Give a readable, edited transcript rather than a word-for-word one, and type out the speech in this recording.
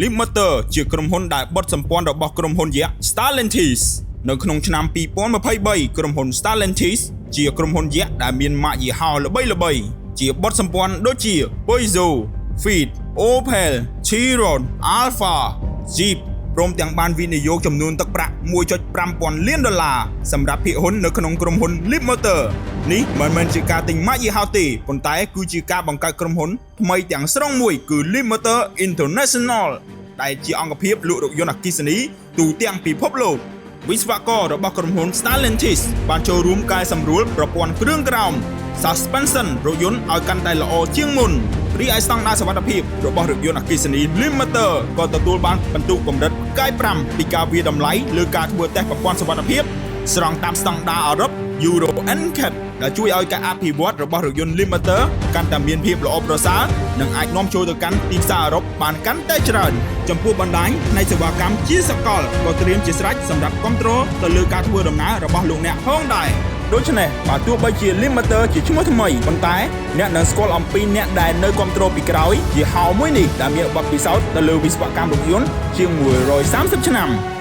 Leapmotor ជាក្រុមហ៊ុនដែលបុត្រសម្ព័ន្ធរបស់ក្រុមហ៊ុនយក្ស Stellantis នៅក្នុងឆ្នាំ2023ក្រុមហ៊ុន Stellantis ជាក្រុមហ៊ុនយក្សដែលមានម៉ាកយីហោល្បីៗជាបុត្រសម្ព័ន្ធដូចជា Peugeot, Fiat, Opel, Chiron, Alfa, Jeep ព្រមទាំងបានវិនិយោគចំនួនទឹកប្រាក់1.5ពាន់លានដុល្លារសម្រាប់ភាគហ៊ុននៅក្នុងក្រុមហ៊ុន Leapmotor នេះមិនមែនជាការទិញម៉ាកយីហោទេប៉ុន្តែគឺជាការបង្កើតក្រុមហ៊ុនថ្មីទាំងស្រុងមួយគឺ Leapmotor International ដែលជាអង្គភាពលក់រថយន្តអគ្គិសនីទូទាំងពិភពលោកវិស្វកររបស់ក្រុមហ៊ុន Stellantis បានចូលរួមកែសម្រួលប្រព័ន្ធគ្រឿងក្រោម suspension រថយន្តឲ្យកាន់តែល្អជាងមុនរីឯស្តង់ដារសុវត្ថិភាពរបស់រថយន្តអគ្គិសនី Leapmotor ក៏ទទួលបានពិន្ទុកម្រិតផ្កាយ5ពីការវាយតម្លៃលើការធ្វើតេស្តប្រព័ន្ធសុវត្ថិភាពស្រង់តាមស្តង់ដារអឺរ៉ុប Euro NCAP ដែលជួយឲ្យការអភិវឌ្ឍរបស់រថយន្ត Leapmotor កាន់តែមានភាពល្អប្រសើរនិងអាចនាំចូលទៅកាន់ទីផ្សារអឺរ៉ុបបានកាន់តែច្រើនចំពោះបណ្ដាញផ្នែកសេវាកម្មជាសកលក៏ត្រៀមជាស្រេចសម្រាប់គ្រប់គ្រងទៅលើការធ្វើដំណើររបស់លោកអ្នកផងដែរដូច្នេះបើទោះបីជា Leapmotor ជាឈ្មោះថ្មីប៉ុន្តែអ្នកនឹងស្គាល់អំពីអ្នកដែលនៅគ្រប់គ្រងពីក្រោយជាហៅមួយនេះដែលមានបទពិសោធន៍ទៅលើវិស្វកម្មរថយន្តជាង130ឆ្នាំ។